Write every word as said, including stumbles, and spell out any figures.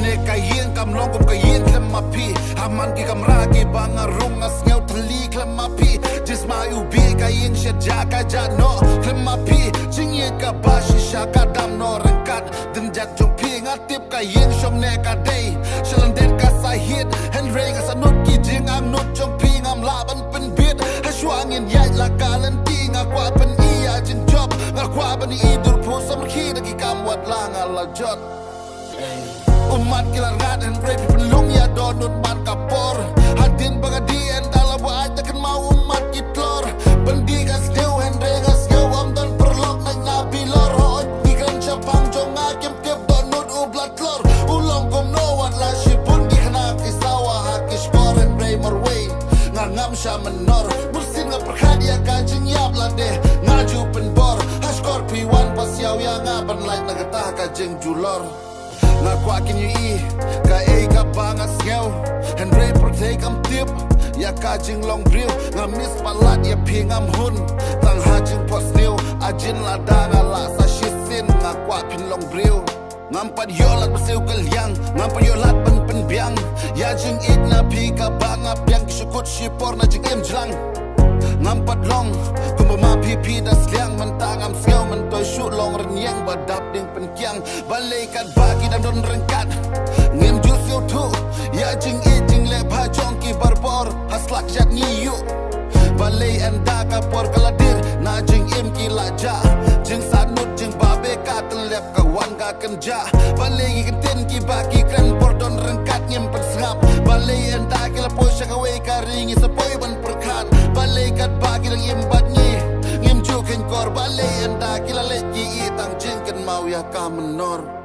Ne ka ïing kam long kum ka ïing khlem ma phi. Ha man ki kamra kiba nga rung nga sngew thylli khlem ma phi. Jisma u bih ka ïing shet ja ka ja noh khlem ma phi. Jingïeit kaba shisha ka dam noh ryngkat dynjat jong phi. Nga tip ka ïing shong ne ka dei shalyndet ka sahit. Hynrei nga sahnud ki jingangnud jong phi, ngam lah ban pynbit. Hashwa ngin ïaid la ka lynti, nga kwah pyni ïa jingjop, nga kwah ban ïohi dur phu samrkhie da ki kam wat la nga la jot. Ummat ki la rngat hynrei phi pynlong ïa dohnud man ka por. Hadien ba nga dih ynda la buaid da kynmaw ummat ki tlor. Ban dih ka sniew hynrei nga sngew ym don paralok na bilor. Hooid ki kren shaphang jong nga kim tip dohnud u ba la tlor. U long kumno wat la shibun ki khynnah ki sawa ha ki shkor hynrei marwei nga ngam sha mynnor. Bun sien nga pyrkhat ïa ka jingïap lade nga ju pynbor. Ha shkor phi wan pasiaw ïa nga ban lait na kata ka jingjulor. Nga kwah kin ïohi kaei kaba nga sngew. Hynrei pyrthei kam tip ïa ka jinglong briew. Nga miss palat ïa phi ngam hun tang ha jingphohsniew. Ajin lada nga lah sa shisien nga kwah phin long briew. Ngam pat ïoh lad ban siew kylliang, ngam pat ïoh lad ban pynbiang ïa jingïeit na phi kaba nga biang. Ki shu kut shipor na jingim jlang. Ngam pat long kumba ma phi phi da sliang, mynta ngam sngew myntoi shuh long rynïeng ba dap ding pynkiang. Balei katba ki dang don ryngkat ngim ju sngewthuh ïa jingïeit jingleh bha jong ki barabor. Ha slak jat ngi ïuh balei ynda ka por ka la dier na jingim ki la jah. Jingsahnud jingbabe ka tyllep ka wan ka kynjah. Balei ki kyntien kiba ki kren por don ryngkat ngim pynsngap. Balei ynda ki la poi sha kawei ka ri ngi sa poi ban pyrkhat. Balei katba ki dang im bad ngi ngim ju kheiñkor. Balei ynda ki la leit ki i tang jingkynmaw ïa ka mynnor.